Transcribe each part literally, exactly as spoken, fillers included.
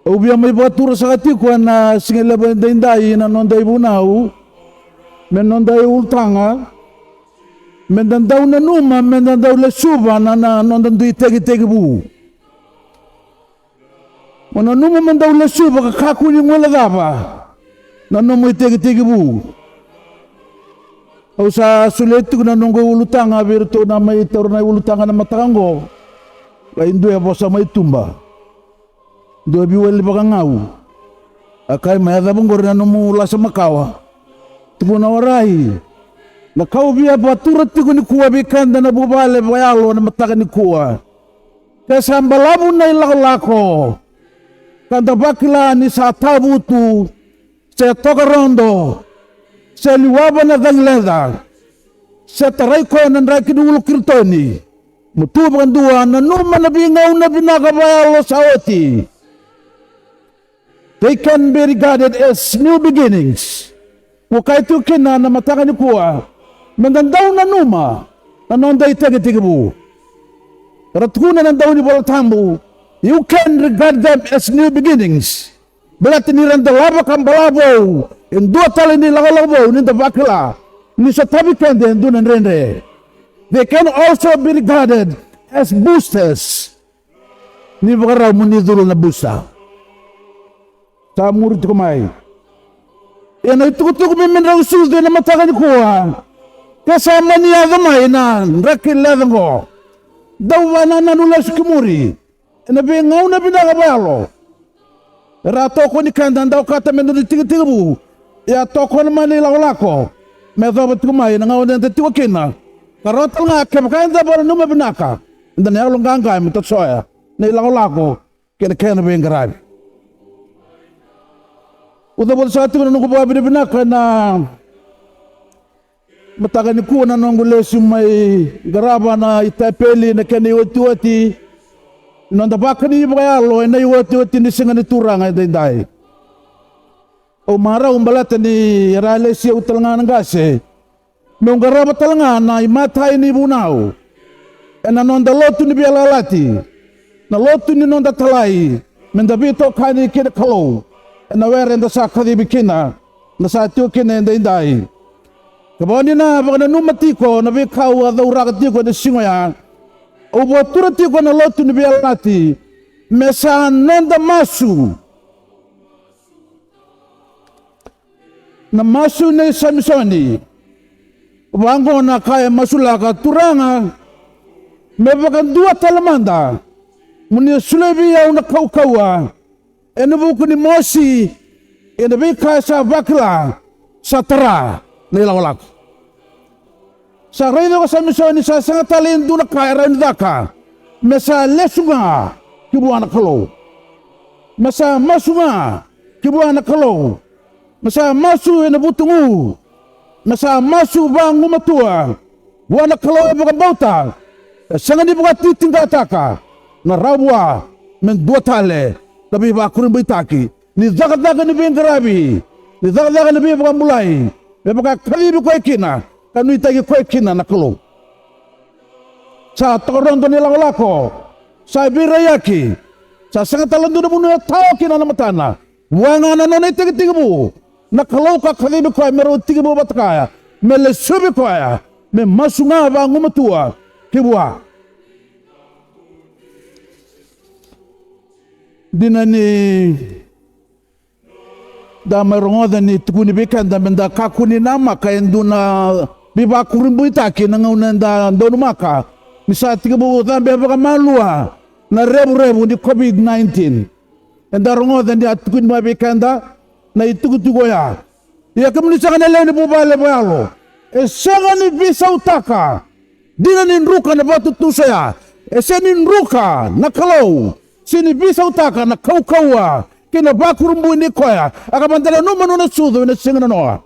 Au via mai vakatura saka tiko ena siga levu edaidai na noda ivunau, me noda iulutaga, me da dau nanuma me da dau lesuva na, na noda dui tekitekivu. Mo nanuma me dau lesuva ka kakua ni guilecava na nomu itekitekivu. Au sa solia tiko na noqu iulutaga vei iratou na mai taura na iulutaga na mataka oqo. Ka e dua e vosa mai tuba, dua e veiwali vakagau. A kaya mai, a cava oqori na nomu lasa makawa? Tukuna, warai, na ka au via vakatura tiko nikua vei keda na vuvale vakayalo na mataka nikua. Ke sa balavu na ilakolako, ka da vakila ni sa tavutu, se tokarodo, se liwava na cagi leca, se tarai koya na draki ni ulu kiritoni, mo tu vakadua, nanuma na veigauna vinaka vakayalo sa oti. They can be regarded as new beginnings. Ko kaya tu kina na mataka nikua, me da dau nanuma na noda itekitekivu. Era tukuna na dau ni Vola Tabu, you can regard them as new beginnings. Baleta ni ra dolava ka bala vou e dua tale ni lakolako vou, ni da vakila ni sotavi keda e dua na dredre. They can also be regarded as boosters. Ni vakarau mo ni curu na booster. Sa muri tiko mai. Ia na itukutuku me me drau sucu ena mataka nikua, ke sa mani yaco mai na draki leca oqo, dau vakanananu lesu ki muri ena veigauna vinaka vakayalo. Era a tokoni keda, da okata me da dui tekitekivu. Ia tokona mai na ilakolako me yacova tiko mai na gauna eda tiko kina. Ka rawa tale ga kevaka eda vakananuma vinaka, eda na yaloqaqa me tasoya na ilakolako kei na kena veiqaravi. Au cavuta saka tiko na noqu vakavinavinaka ena mataka nikua na noqu lesu mai qarava na itapeli, na kena iotioti, na noda vakani vakayalo ena iotioti ni Siga ni Turaga edaidai. Au marau baleta ni era a lesi au tale ga na qase meu qarava tale ga na imatai ni vunau ena noda lotu ni veiyalayalati, na lotu ni noda talai me da veitokani kei na Kalou ena were eda sa kacivi kina, na sa tiko kina edaidai. Kevaka ni na vakananuma tiko na veika au a cauraka tiko ena siga oya, au vakatura tiko na lotu ni veiyalayalati me sa noda masu. Na masu nei Samisoni. Vaqo na ka e masulaka: Turaga, me vakadua tale mada mo ni solia vei au na kaukauwa ena vuku ni mosi, ena veika sa vakila sa tara na ilakolako. Sa raica ko Samisoni sa sega tale e dua na ka e rawa ni caka me sa lesu ga ki vua na Kalou, me sa masu ga ki vua na Kalou, me sa masu ena vutugu, me sa masu vagumatua vua na Kalou e vakabauta, e sega ni vakatitiqataka na rawa vua me dua tale na veivakurabuitaki ni cakacaka ni veiqaravi, ni cakacaka ni veivakabulai, me vaka kacivi koya kina ka nuitaki koya kina na Kalou. Sa tokarodo na ilakolako, sa veiraiyaki, sa sega tale dua na vanua e tao kina na matana. Vua ga na nona itekitekivu na Kalou ka kacivi koya me rau tekivu vata kaya, me lesuvi koya, me masu ga vagumatua ki vua. Dina ni da mai rogoca ni tukuni vei keda me da kakua ni namaka e dua na veivakurabuitaki na gauna eda donumaka ni sa tekivu cabe vakamalua na revurevu ni COVID nineteen. Eda rogoca ni a tukuni mai vei keda na itukutuku oya. Ia kemuni saka na lewe ni vuvale vakayalo, e sega ni veisautaka dina ni druka na vakatutusa oya. E sega ni druka na Kalou, sega ni veisautaka na kaukauwa kei na vakurabui nei koya. A ka mada nanuma na nona sucu ena siga nanoa.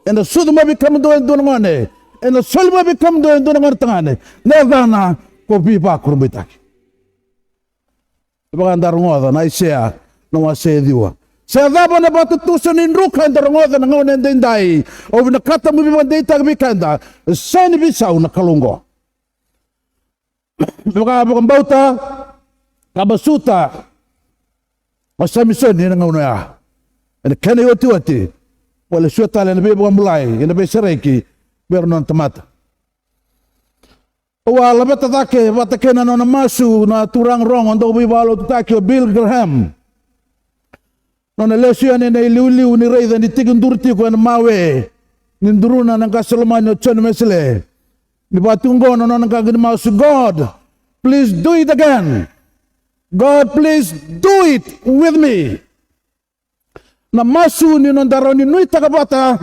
Ena sucu mai vei kemudou e dua na gone, ena soli mai vei kemudou e dua na gone tagane, na yacana ko Veivakurabuitaki. Vaka da rogoca na Aisea na wase e ciwa. Se cava na vakatutusa ni druka eda rogoca na gauna edaidai, au vinakata meu veivakadeitaka vei keda, e sega ni veisau na Kalou oqo. Me vaka vakabauta ka masuta o Samisoni ena gauna oya. Ena kena iotioti, vakalesuya tale na veivakabulai, ena veisereki vei ira na nona tamata. Au a laveta cake vata kei na nona masu na turaga rogo dau veivakalotutaki o Billy Graham. Nona lesu yani ena iliuliu ni raica ni tekiduru tiko ena mawe ni duruna na qase lomani o John Wesley. Ni vaka tiko oqo na nona qaqa ni masu, "God, please do it again. God, please do it with me." Na masu ni noda rawa ni nuitaka vata,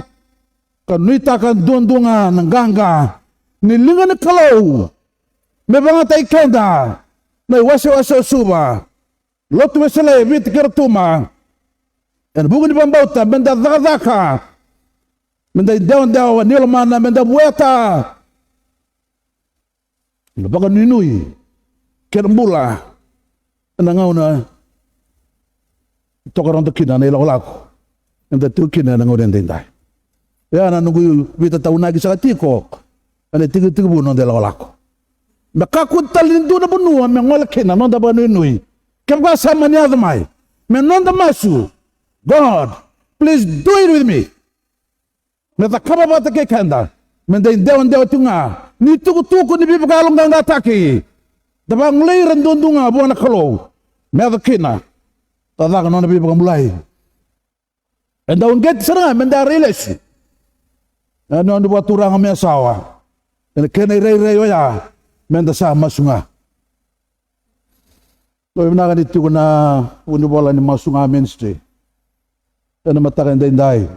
ka nuitaka duadua ga na qaqa ni liga ni Kalou me vakayagataki keda na iwasewase o Suva, lotu Wesele, Viti kei Rotuma. Ena vuku ni vakabauta, meda cakacaka, meda idewadewa ni lomana, meda vueta na vakanuinui kei na bula ena gauna e tokarodo kina na ilakolako eda tiko kina ena gauna edaidai. Oya na noqu veitataunaki saka tiko ena itekitekivu ni noda ilakolako. Me kakua tale ni dua na vanua me gole kina na noda vakanuinui. Kevaka sa mani yaco mai, me noda masu, "God, please do it with me." Me cakava vata kei keda, meda idewadewa tiko ga ni tukutuku ni veivakayaloqaqataki. Da vagolei ira duadua ga vua na Kalou me yaco kina. Cakacaka na nona veivakabulai. Eda uqeti sara ga meda rai lesu. Ena nona vakaturaga me yasawa. Ena kena irairai oya, meda sa masu ga. Dou vinaka ni tiko na vunivola ni Masu Ga Ministry ena mataka edaidai.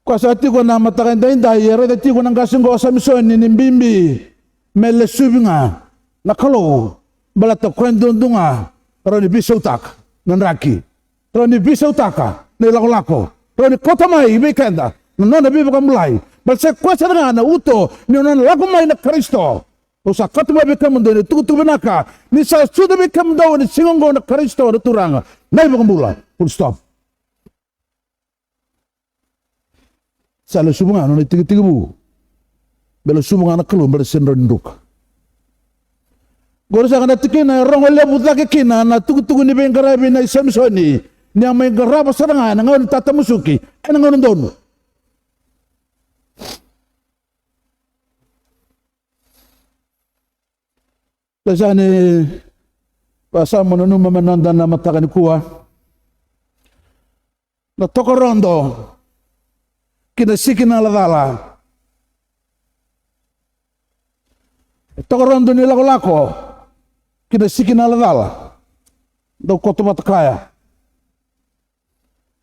Koya sa tiko na mataka edaidai, e raica tiko na qase oqo o Samisoni ni bibi me lesuvi ga na Kalou, baleta koya duadua ga rawa ni veisautaka na draki, rawa ni veisautaka na ilakolako, rawa ni kauta mai vei keda na nona veivakabulai. Baleta sa koya sara ga na uto ni nona lako mai na Karisito. Au sa kauta mai vei kemudou na itukutuku vinaka ni sa sucu vei kemudou ena siga oqo na Karisito na Turaga na iVakabula. Full stop. Sa lesuva ga na nona itekitekivu. Me lesuva ga na Kalou, me ra sega ni rawa ni druka. Qori saka na tikina e rogo levu cake kina na tukutuku ni veiqaravi nei Samisoni, ni a mai qarava sara ga ena gauna ni tatamusuki, ena gauna donu. Sa ni, sa mo nanuma mai na noda na mataka nikua. Na tokorodo ki na siki na lacala. E tokorodo ni lakolako ki na siki na lacala. Dau koto vata kaya.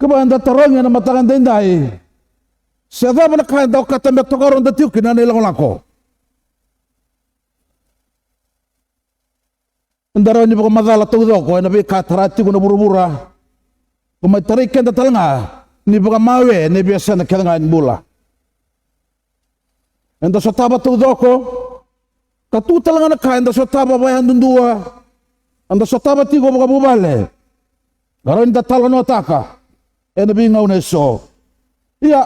Kevaka eda tarogi ena mataka edaidai, se cava na ka eda okata me tokorodo tiko kina na ilakolako? Eda rawa ni vakamacala taucoko ena veika e tara tiko na vuravura, ka mai tarai keda tale ga ni vakamawe na iveiwasewase kece ga ni bula. Eda sotava taucoko, ka tu tale ga na ka eda sotava vakayadudua, eda sotava tiko vakavuvale, ka rawa ni da talanoataka ena veigauna eso. Ia,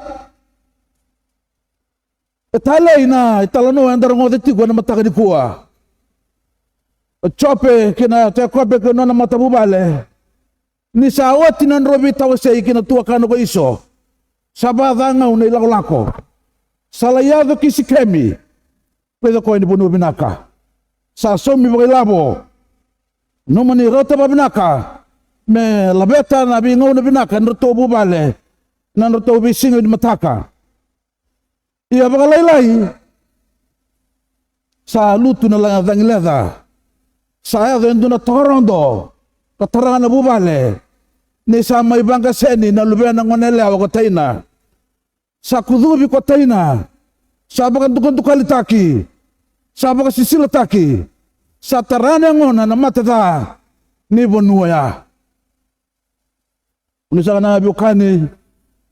e talei na italanoa eda rogoca tiko ena mataka nikua. O Jope kei na Jekope kei na nona matavuvale. Ni sa oti na nodra veitawasei kei na tuakana ko Iso, sa vakacagau na ilakolako. Sa lai yaco ki Sikemi. Raica koya ni vanua vinaka. Sa saumi vakailavo. Nanuma ni rauta vakavinaka me laveta na veigauna vinaka ena nodratou vuvale, na nodratou veisiga ni mataka. Ia vakalailai, sa lutu na la-, cagi leca. Sa yaco e dua na tokorodo ka tara ga na vuvale, ni sa mai vaqaseni na luvena gone yalewa ko Taina. Sa kucuvi ko Taina, sa vakadukadukalitaki, sa vakasisilataki, sa tara na yagona na mate ca ni vanua ya. Ni sa na veiwekani,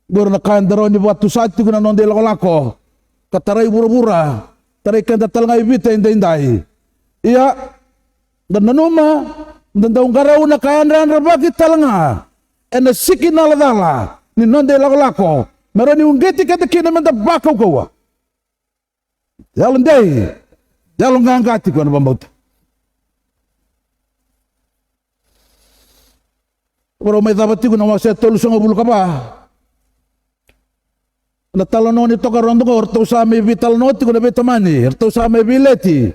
qori na ka eda rawa ni vakatusa tiko na noda ilakolako, ka tarai vuravura, tarai keda tale ga i Viti edaidai. Ia, da nanuma, da dau qarauna ka yadrayadravaki tale ga ena siki na lacala ni noda ilakolako, me rawa ni uqeti keda kina meda vakaukauwa. Yalo dei, yalo qaqa tiko ena vakabauta. Rau mai cava tiko na wase tolusagavulu ka va. Na talanoa ni tokarodo qo, ratou sa mai veitalanoa tiko na veitamani, ratou sa mai veileti.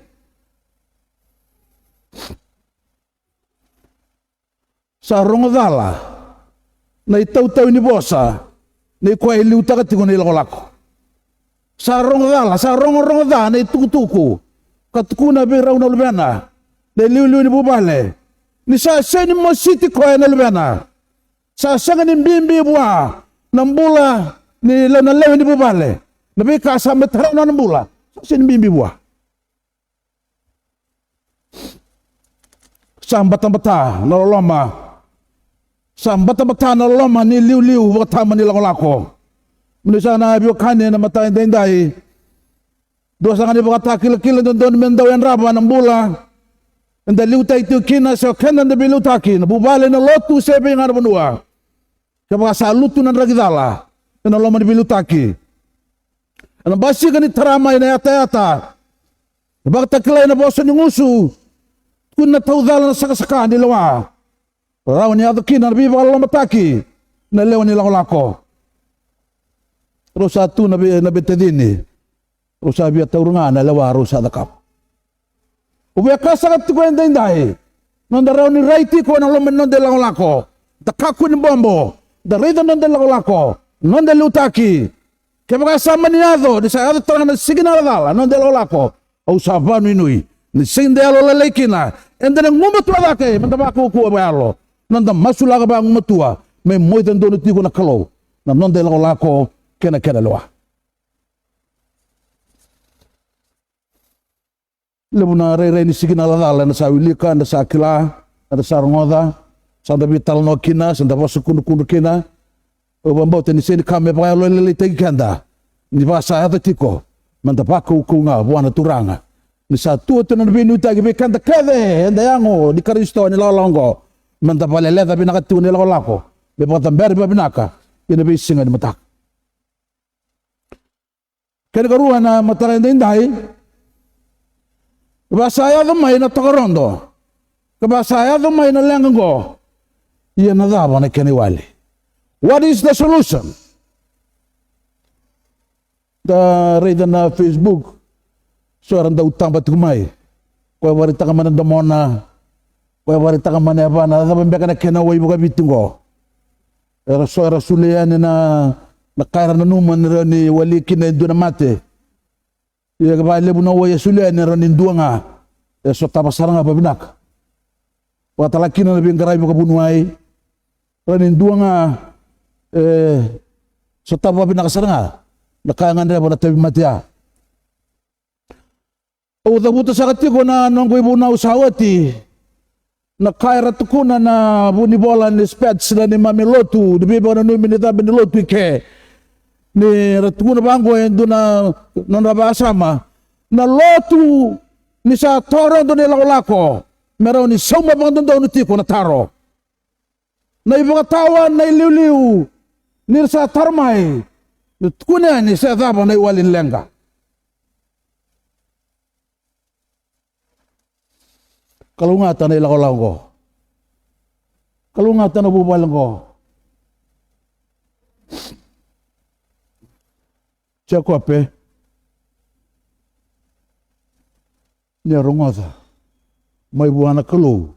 Sa rogo cala na itautau ni vosa nei koya e liutaka tiko na ilakolako. Sa rogo cala, sa rogorogo ca na itukutuku ka tukuna vei rau na luvena, na iliuliu ni vuvale, ni sa sega ni mositi koya na luvena. Sa sega ni bibi vua na bula ni lewe, na lewe ni vuvale. Na veika sa mai tarai na nona bula, sa sega ni bibi vua. Sa batabata na loloma. Sa batabata na loloma ni liuliu vakatama ni lakolako. Mani sa na veiwekani ena mataka edaidai. Dua saka ni vakatakilakila dodonu me dau yadrava na bula eda liutaki tiko kina se o keda eda veiliutaki, na vuvale, na lotu se vei ga na vanua. Kevaka sa lutu na draki cala ena loma ni veiliutaki, ena basika ni tara mai na yatayata, e vakatakilai na vosa ni gusu, tukuni na taucala, na sakasaka ni lewa, rawa ni yaco kina na veivakalolomataki na lewe ni lakolako. Rau sa tu na vei, na veitacini, rau sa via taura ga na lewa rau sa cakava. Au via kaya saka tiko edaidai, noda rawa ni rai tiko ena loma ni noda ilakolako. Da kakua ni bobo, da raica noda ilakolako, noda liutaki. Kevaka sa mani yaco ni sa yaco tara ga na sikinala cala noda ilakolako, au sa vakanuinui ni sega ni da yalolailai kina, eda na gumatua cake meda vakaukauwa vakayalo. Noda masulaka vagumatua me moica donu tiko na Kalou na noda ilakolako kei na kena lewa. Levu na rairai ni sikinala cala eda sa wilika, eda sa kila, eda sa rogoca, sa da veitalanoa kina, sa da vosakudrukudru kina. Au vakabauta ni sega ni ka me vakayalolailaitaki keda ni vaka sa yaco tiko, meda vakaukauwa ga vua na Turaga. Ni sa tu oti na nona veiliutaki vei keda kece eda yago ni Karisito ena ilakolako oqo, meda vakalecavi vinaka tiko na ilakolako me vakacaberi vakavinaka ena veisiga ni mataka. Kena ikarua ena mataka edaidai, kevaka sa yaco mai na tokarodo, kevaka sa yaco mai na leqa oqo, ia na cava na kena iwali? What is the solution? Da raica na Facebook, so era dau taba tiko mai. Koya vakaraitaka mai na domona, koya vakaraitaka mai na yavana, cava beka na kena wai vakaviti oqo. Era so era solia yani na, na ka era nanuma ni rawa ni wali kina e dua na mate. Ia vakalevu na wai e solia yani e rawa ni dua ga, e sotava sara ga vakavinaka. Vakatale kina na veiqaravi vakavuniwai, rawa ni dua ga e sotava vakavinaka sara ga na ka e gadreva na tauvimate ya. Au cavuta saka tiko na noqu ivunau sa oti, na ka era tukuna na vunivola ni Spetz, na neimami lotu, ni veivakananumi ni cabe ni lotu i ke. Ni ra tukuna vaqo e dua na nodra vakasama, na lotu ni sa tokarodo na ilakolako, me rawa ni sauma vakadodonu tiko na taro. Na ivakatawa, na iliuliu, ni ra sa taro mai, me tukuna yani se cava na iwali ni leqa. Kalougata na ilakolako oqo. Kalougata na vuvale oqo. Jekope, ni a rogoca mai vua na Kalou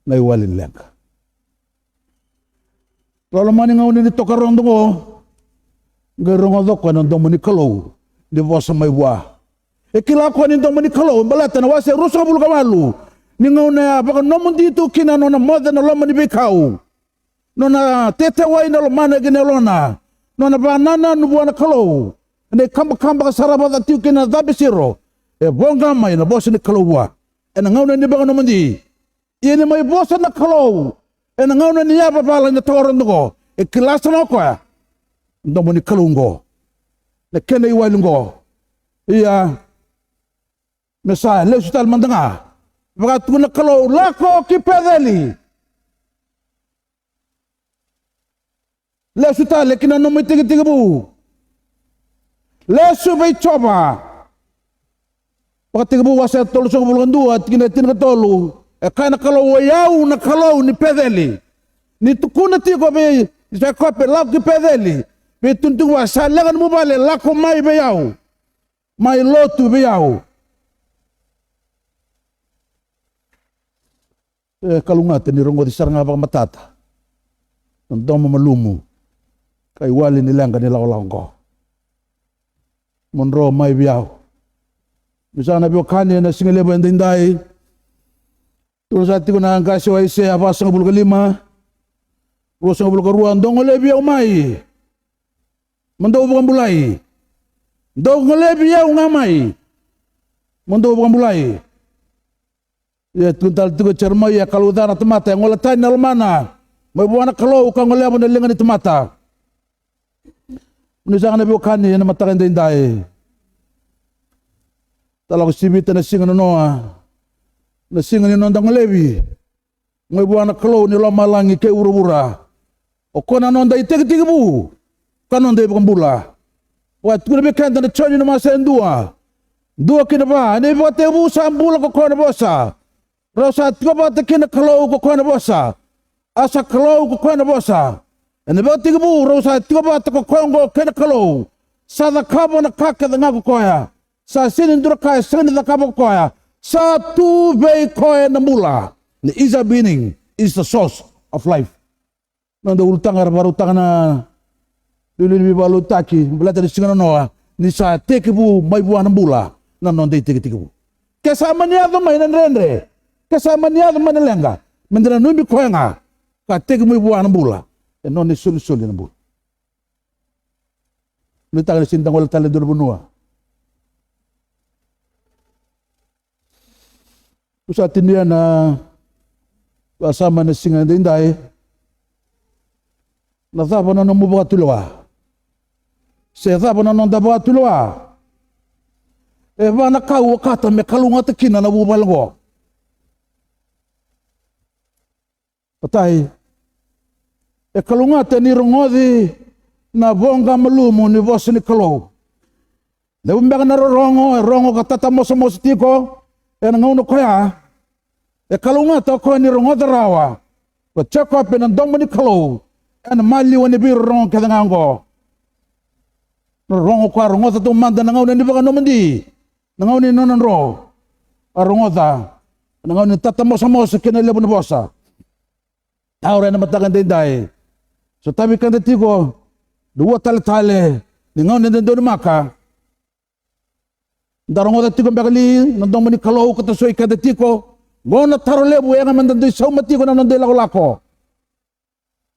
na iwali ni leqa. Loloma ni gauna ni tokarodo oqo, qai rogoca o koya na domo ni Kalou ni vosa mai vua. E kila o koya ni domo ni Kalou, baleta na wase ruasagavulu ka walu, ni gauna e a vakanomodi tu kina na nona moce na loma ni veikau, nona tetewai na lomana kei na yalona, nona vakanananu vua na Kalou ena ikabakaba ka sarava ca tiko kina na cabe siro, e voqa mai na vosa ni Kalou vua ena gauna ni vakanomodi. Ia ni mai vosa na Kalou ena gauna ni yavavala ni tokarodo oqo, e kila sara ga o koya na domo ni Kalou oqo, na kena iwali oqo. Ia me sa lesu tale mada ga, vakatukuna na Kalou, lako ki Peceli. Lesu tale ki na nomu itekitekivu. Lesu vei Jiova. Vakatekivu wase tolusagavulu ka dua, tikina e tinikatolu. E kaya na Kalou, oi au na Kalou ni Peceli. Ni tukuna tiko vei Jekope, lako ki Peceli, vei tukuna tiko vua, sa leqa nomu vale, lako mai vei au. Mai lotu vei au. E kalougata ni rogoci sara ga vakamatata na domo malumu ka iwali ni leqa ni lakolako oqo. Mo dro mai vei au. Ni sa na veiwekani ena siga levu edaidai. Tukuna sa tiko na qase o Aisea vasagavulu ka lima, ruasagavulu ka rua, dou golevi au mai, mo dou vakabulai. Dou golevi au ga mai, mo dou vakabulai. Ia tukuna tale tiko o Jeremaia, e kalouca na tamata e gole tani na lomana mai vua na Kalou ka goleva na liga ni tamata. Ni sa na veiwekani ena mataka edaidai. Sa lako sivita na siga na noa, na siga ni noda golevi mai vua na Kalou ni lomalagi kei vuravura. O koya na noda itekitekivu ka noda ivakabula. Vakatukuna vei keda na Joni na wase e dua, dua ki na va, ena ivakatekivu sa bula ko koya na Vosa. Rau sa tiko vata kei na Kalou ko koya na Vosa. A sa Kalou ko koya na Vosa. Ena ivakatekivu rau sa tiko vata ko koya oqo kei na Kalou. Sa cakava na ka kece ga ko koya. Sa sega ni dua na ka e sega ni cakava ko koya. Sa tu vei koya na bula. Na is a beginning, is the source of life. Noda ulutaga era vakarautaka na iliuliu ni veivakalotutaki baleta na siga na noa, ni sa tekivu mai vua na bula na noda itekitekivu. Ke sa mani yaco mai na dredre, ke sa mani yaco mai na leqa, meda nanumi koya ga ka tekivu mai vua na bula. E nona isolisoli na bula. Nuitaka na sini da gole tale dua na vanua. Au sa tinia na vakasama ena siga edaidai. Na cava na nomu vakatulewa? Se cava na noda vakatulewa? E va na ka au okata me kalougata kina na vuvale oqo. Matai, e kalougata ni rogoci na voqa malumu ni vosa ni Kalou. Levu beka na rorogo e rogo ka tatamosamosa tiko ena gauna koya. E kalougata o koya ni rogoca rawa ko Jekope na domo ni Kalou ena maliwa ni veirorogo kece ga oqo. Na rorogo ko a rogoca taumada na gauna ni vakanomodi, na gauna ni nona dro, a rogoca na gauna ni tatamosamosa kei na levu ni vosa. Taura ena mataka edaidai. Sotavi keda tiko na ua taletale ni gauna eda donumaka. Da rogoca tiko beka li na domo ni Kalou ka tasoi keda tiko? Qo na taro levu e yaga meda dui sauma tiko na noda ilakolako.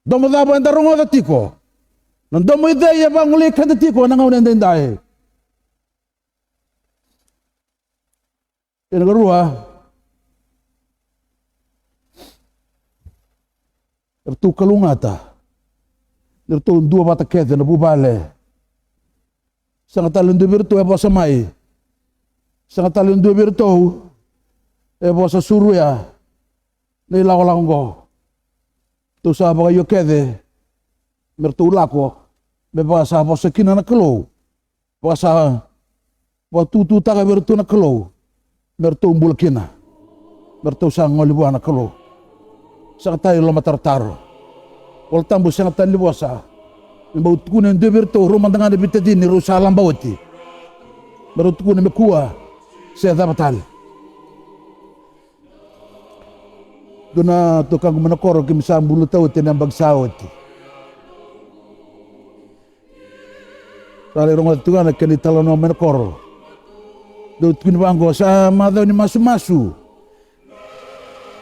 Domo cava eda rogoca tiko? Na domo i cei e vagolei keda tiko ena gauna edaidai? Ena karua, eratou kalougata ni ratou dua vata kece na vuvale. Sega tale dua vei iratou e vosa mai. Sega tale dua vei iratou e vosa suruya na ilakolako oqo. Ratou sa vakaio kece me ratou lako me vaka sa vosa kina na Kalou. Vaka sa vakatututaka vei iratou na Kalou me ratou bula kina, me ratou sa gole vua na Kalou. Sega tale ni lomatarotaro. Vola Tabu sega tale ni vosa me bau tukuna e dua vei iratou, rau mada ga na veitacini rau sa laba oti, me rau tukuna me kua se cava tale. Dua na tukaqu mai na koro, keimami sa buluta oti ena yabaki sa oti. Sa lai rogoca tiko ga na kena italanoa mai na koro. Dau tukuni vaqo, sa macawa ni masumasu.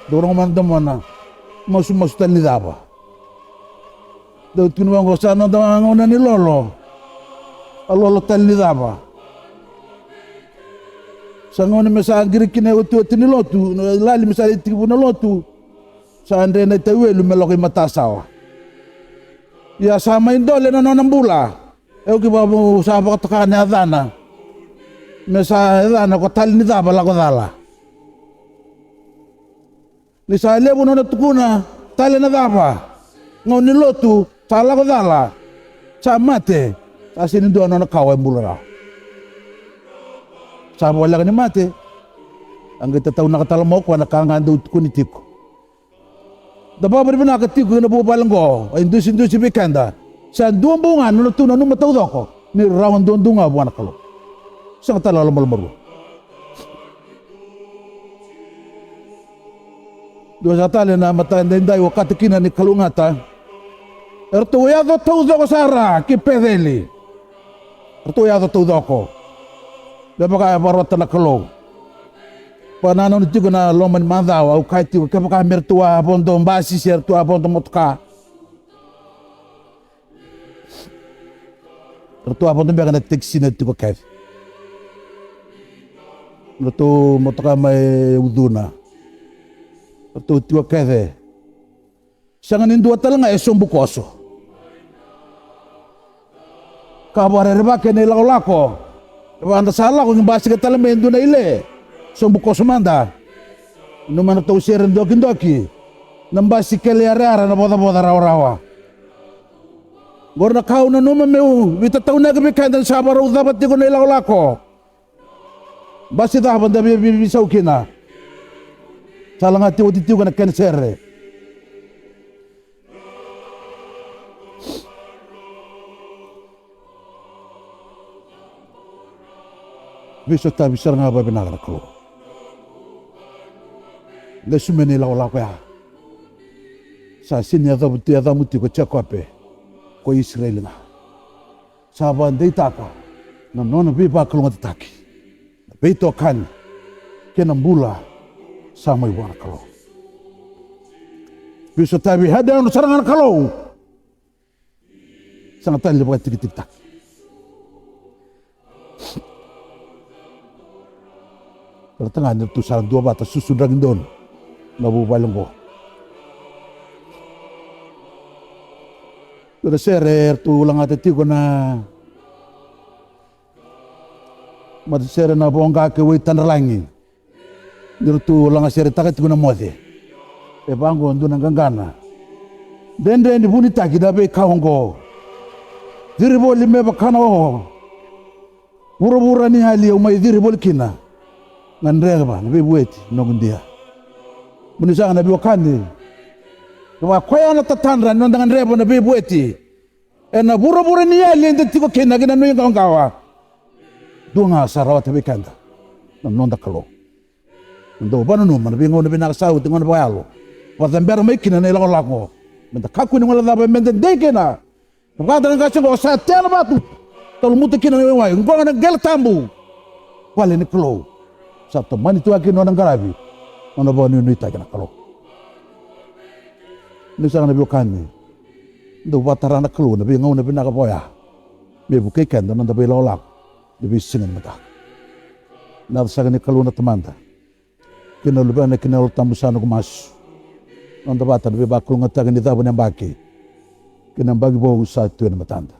Dau rogo mai na domona, masumasu tale ni cava? Dau tukuni vaqo, sa noda gauna ni lolo. A lolo tale ni cava? Sa gauna me sa qiri kina e otioti ni lotu, na lali me sa lai tekivu na lotu. Sa dre na itawelu me lako i matasawa. Ia sa mai dole na nona bula. E au kivakavu sa vakatoka na yacana. Me sa yacana ko tale ni cava, lako cala. Ni sa levu nona tukuna tale na cava, gauna ni lotu, sa lako cala, sa mate, sa sega ni dua nona kawa e bula rawa. Sa voleka ni mate. A qai tataunaka tale mai o koya na ka ga dau tukuni tiko. Da vakavinavinaka tiko ena vuvale oqo, a idusidusi vei keda. Sa dua bau ga na nodatou nanuma taucoko ni rawa duadua ga vua na Kalou. Sega tale na lomalumarua. Dua saka tale na mata edaidai, okati kina ni kalougata. Eratou yaco taucoko sara ki Peceli. Eratou yaco taucoko. Me vaka e vakarota na Kalou. Vakanananu tiko na loma ni macawa, au kaya tiko, kevaka me ratou a vodo basi se ratou a vodo motoka. Ratou a vodo beka na tekisi na tiko kece. Ratou motoka mai Ucuna. Ratou tiko kece. Sega ni dua tale ga e sobu koso. Ka vakarerevaki na ilakolako. Vaka da sa lako ni basika tale mai e dua na ile. Sobu koso mada. Nanuma na tou sere dokidoki. Na basikeli yarayara, na vocavoca rawarawa. Qori na ka au nanuma meu veitataunaki vei keda ni sa vakarau cava tiko na ilakolako. Basi cava da via veiveisau kina? Sa lagati oti tiko na kena sere. Veisotavi sara ga vakavinaka na Kalou. Lesu mai na ilakolako ya. Sa sega ni yacova tu, yacamu tiko o Jekope, ko Isireli ga. Sa vakadeitaka na nona veivakalougatataki na veitokani kei na bula sa mai vua na Kalou. Veisotavi, head down sara ga na Kalou. Sega tale ni vakatikitikitaki. Baleta ga ni ratou sa duavata, susu draki donu na vuvale oqo. Dua na sere eratou lagata tiko na matasere na Voqa kei Waitadralagi. Ni ratou laga seretaka tiko na moce. E vaqo dua na qaqana. Dredre ni vunitaki na veika oqo. Ciri voli me vaka na o. Vuravura ni yali au mai ciri voli kina. Gadreva na veivueti noqu dia. Mo ni saga na veiwekani. Kevaka koya na tatadra ni noda gadreva na veivueti ena vuravura ni yali eda tiko kina kei na nuiqawaqawa. Dua ga sa rawata vei keda na noda Kalou. Na dau vakananuma na veigauna vinaka sa oti, gauna vakayalo. Vakacabera mai kina na ilakolako. Meda kakua ni guilecava, meda dei kina. Na vakataka na qase oqo, sa tea na vatu. Talumuta kina na waiwai. Oqo ga na qele tabu. Vale ni Kalou. Sa tomani tu ga kina nona qaravi. Nona vakanuinuitaki na Kalou. Ni sa ga na veiwekani. Dau vakatara na Kalou na veigauna vinaka vaya. Me vukei keda na noda veilakolako. Ni veisiga ni mataka. Na yaca saka ni Kalou na Tamada. Kei na Luvena kei na Yalo Tabu sa noqu masu. Noda vata na veivakalougatataki ni cavu ni yabaki. Kei na yabaki vou sa tu ena matada.